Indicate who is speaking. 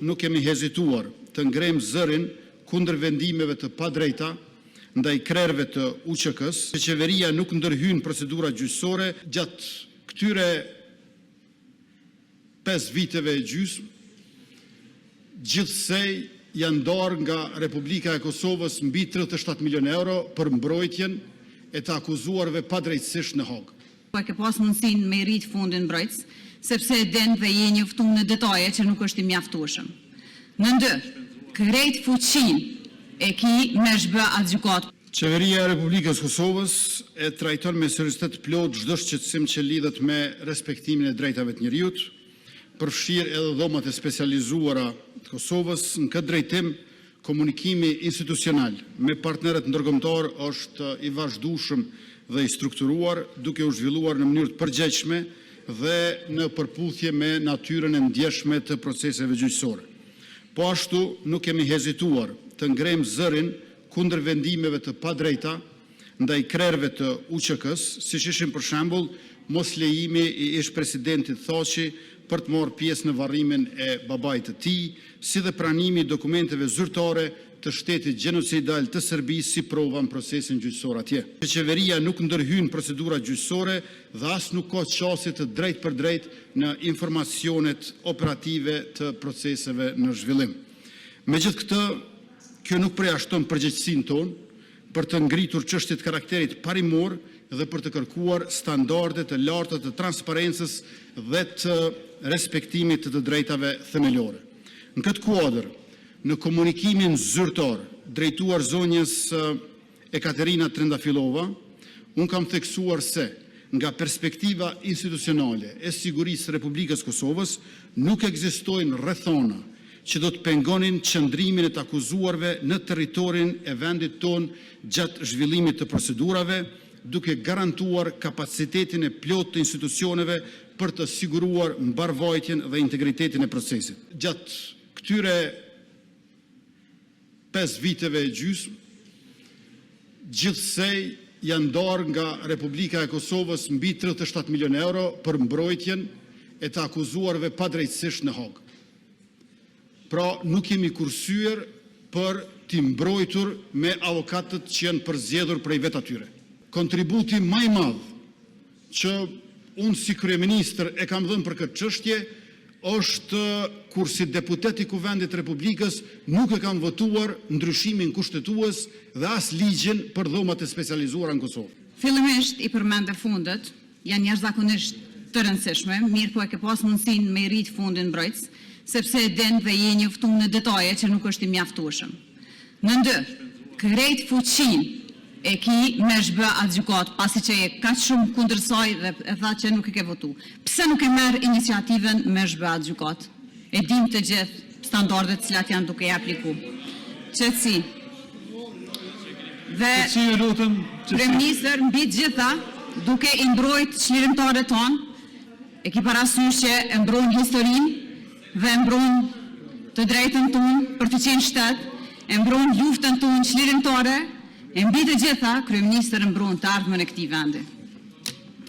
Speaker 1: nuk kemi hezituar të ngremë zërin kundër vendimeve të padrejta ndaj krerëve të UÇK-së, që Qeveria nuk ndërhyn në procedura gjyqësore. Gjatë këtyre pesë vjetëve e gjysmë, gjithsej janë ndarë nga Republika e Kosovës mbi 37 milionë euro për mbrojtjen e të akuzuarve padrejtësisht në Hagë.
Speaker 2: Po e ke pasur mundësinë ta rrisësh fondin mbrojtës, sepse e di dhe je i njoftuar në detaje që nuk është i mjaftueshëm. Nën dy, krejt fuqinë e ke ta zhbësh atë gjykatë.
Speaker 1: Qeveria e Republikës së Kosovës e trajton me seriozitet të plotë çdo shqetësim që lidhet me respektimin e të drejtave të njeriut, përfshirë edhe Dhomat e Specializuara të Kosovës. Në këtë drejtim, komunikimi institucional me partnerët ndërkombëtarë është i vazhdueshëm dhe i strukturuar, duke u zhvilluar në mënyrë të përgjegjshme dhe në përputhje me natyrën e ndjeshme të proceseve gjyqësore. Po ashtu, nuk kemi hezituar të ngremë zërin kundër vendimeve të padrejta ndaj krerëve të UÇK-së, siç ishin, për shembull, moslejimi i ish-presidentit Thaçi për të marrë pjesë në varrimin e babait të tij, si dhe pranimi i dokumenteve zyrtare të shtetit gjenocidal të Serbisë si prova në procesin gjyqësor atje. Që Qeveria nuk ndërhyn në procedura gjyqësore dhe as nuk ka qasje të drejtpërdrejtë në informacionet operative të proceseve në zhvillim. Megjithëkëtë, kjo nuk përjashton përgjegjësinë tonë për të ngritur çështje të karakterit parimor dhe për të kërkuar standarde të larta të transparencës dhe të respektimit të të drejtave themelore. Në këtë kuadër, në komunikimin zyrtar drejtuar zonjës Ekaterina Trendafilova, unë kam theksuar se nga perspektiva institucionale e sigurisë së Republikës së Kosovës, nuk ekzistojnë rrethana që do të pengonin qëndrimin e të akuzuarve në territorin e vendit tonë gjatë zhvillimit të procedurave, duke garantuar kapacitetin e plotë të institucioneve për të siguruar mbarëvajtjen dhe integritetin e procesit. Gjatë këtyre pesë vjetëve e gjysmë, gjithsej janë ndarë nga Republika e Kosovës mbi 37 milionë euro për mbrojtjen e të akuzuarve padrejtësisht në Hagë. Pra, nuk jemi kursye për t'i mbrojtur me avokatët që janë përzgjedhur prej vetë atyre. Kontributi më i madh që unë si kryeministër e kam dhënë për këtë çështje është kur si deputet i Kuvendit të Republikës nuk e kam votuar ndryshimin kushtetues dhe as Ligjin për Dhomat e Specializuara në Kosovë.
Speaker 2: Fillimisht i përmende fondet, janë jashtëzakonisht të rëndësishme, mirëpo e ke pasur mundësinë ta rritësh fondin mbrojtës, sepse e di dhe je i njoftuar në detaje që nuk është i mjaftueshëm. Nën dy, krejt fuqinë e ke ta zhbësh atë gjykatë, pasi që je kaq shumë kundër saj dhe e the që nuk e ke votuar. Pse nuk e merr iniciativën ta zhbësh atë gjykatë? E dimë të gjithë standardet të cilat janë duke i aplikuar. Qetësi!
Speaker 3: Qetësi, ju lutem!
Speaker 2: Kryeministër, mbi të gjitha, duke i mbrojtur çlirimtarët tanë, e ke parasysh që e mbron historinë dhe e mbron të drejtën tonë për të qenë shtet, e mbron luftën tonë çlirimtare, e mbi të gjitha, kryeministër, e mbron të ardhmen e këtij vendi.